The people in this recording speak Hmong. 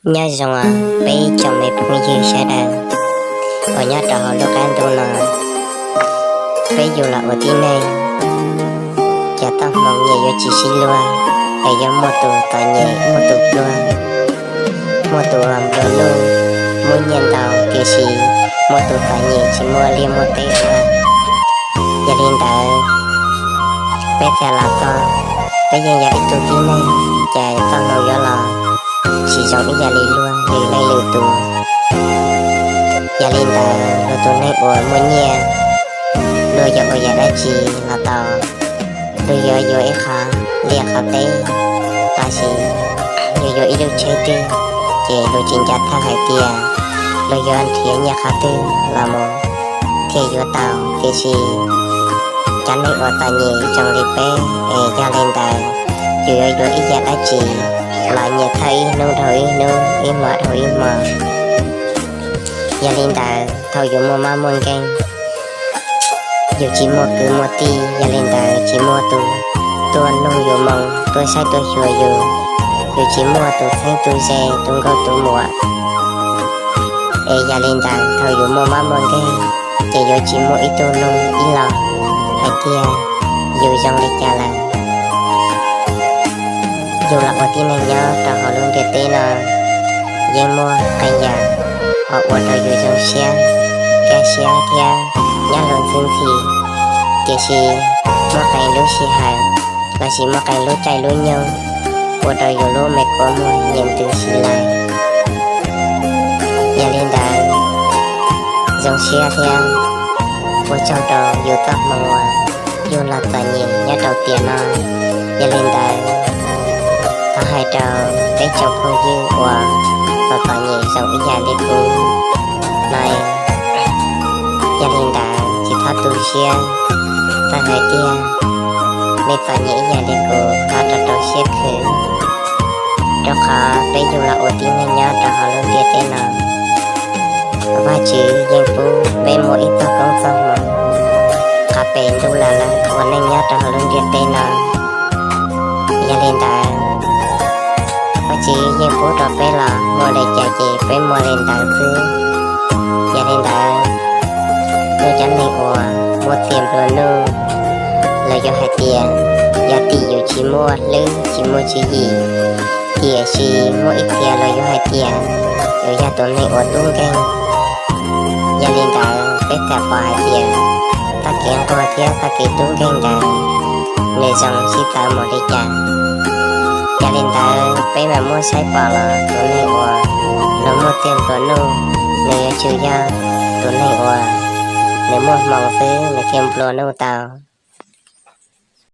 Nyob zoo peb tsoom me phooj ywg sawv daws uas nyob rau hauv lub qab ntuj no, peb yug los ua tib neeg, cov txoj hmoo nyias yuav tsis sib luag, es yuav muaj tus txom nyem muaj tus pluag, muaj tus nplua nuj muaj nyiaj ntau, tiam sis muaj tus txom nyem tsis muaj liaj muaj teb ua. Yog li ntawd, peb thiaj los txog, peb yeej yog ib tug tib neeg, ces txoj hmoo yuav los tsis zoo ib yam li luag lwm leej lwm tus. Yog li ntawd, luag tus neeg uas muaj nyiaj, luag yuav ua yam dab tsi los tau, luag yuav yuav ib qho liaj qhov teb, los sis yuav yuav ib lub tsheb twg, ces luag tsis nco txog hais tias luag yuav nrhiav nyiaj qhov twg los mus thiaj yuav tau. Tiam sis cov neeg uas txom nyem zoo li peb, es yog li ntawd, yus yuav yuav ib yam dab tsi los nyias thawj ib hnub dhau ib hnub, ib hmo dhau ib hmo. Yog li ntawd, thaum yus muaj mob muaj nkeeg, yus tsis muaj kwv muaj tij, yog li ntawd tsis muaj tus tuaj nug yus moo, tuaj saib tuaj xyuas yus, yus tsis muaj tus txheeb tus ze, tus nkauj tus muam. Es yog li ntawd, thaum yus muaj mob muaj nkeeg, ces yuav tsis muaj ib tug nug ib los hais tias yus zoo li cas lawm. Yus los ua tib neeg nyob rau hauv lub ntiaj teb no, yeej muaj qee yam uas ua rau yus zoo siab, kaj siab thiab nyob hluas ntxhi ntxhi. Tiam sis muaj qee lub sij hawm los sis muaj qee lub caij lub nyoog ua rau yus lub me kua muag nyias ntws si lawm. Yog li ntawd, zoo siab thiab ua tsaug rau yus txoj hmoo uas yug los txom nyem nyob rau tiam no. Yog li ntawd, thov hais rau peb tsoom phooj ywg uas txom txom nyem zoo ib yam li kuv no, yog li ntawd tsis txhob tu siab, txawm hais tias nej txom nyem ib yam li kuv, thov rau rau siab khwv, rau qhov peb yug los ua tib neeg nyob rau hauv lub ntiaj teb no. Vajtswv yeej pub peb muaj ib txoj koob txoj hmoov qhov pem ntuj los lawm ua neej nyob rau hauv lub ntiaj teb no. Yog li ntawd, Vajtswv yeej pub rau peb los muaj li cas ces peb muaj li ntawd xwb. Yog li ntawd, nej cov neeg uas muaj txiag nplua nuj, los yuav hais tias yog tim yus tsis muaj hlwb tsis muaj tswv yim, tiam sis muaj ib txhia los yuav hais tias yus yog tus neeg uas tub nkeeg. Yog li ntawd, peb thiaj pom hais tias txoj kev nquag thiab txoj kev tub nkeeg ntawd nws zoo sib txawv mus li cas. Yog li ntawd, peb mam muab saib pom los tus neeg uas nws muaj txiag nplua nuj, nws yuav tsum yog tus neeg uas nws muaj hmoo xwb nws thiaj nplua nuj tau.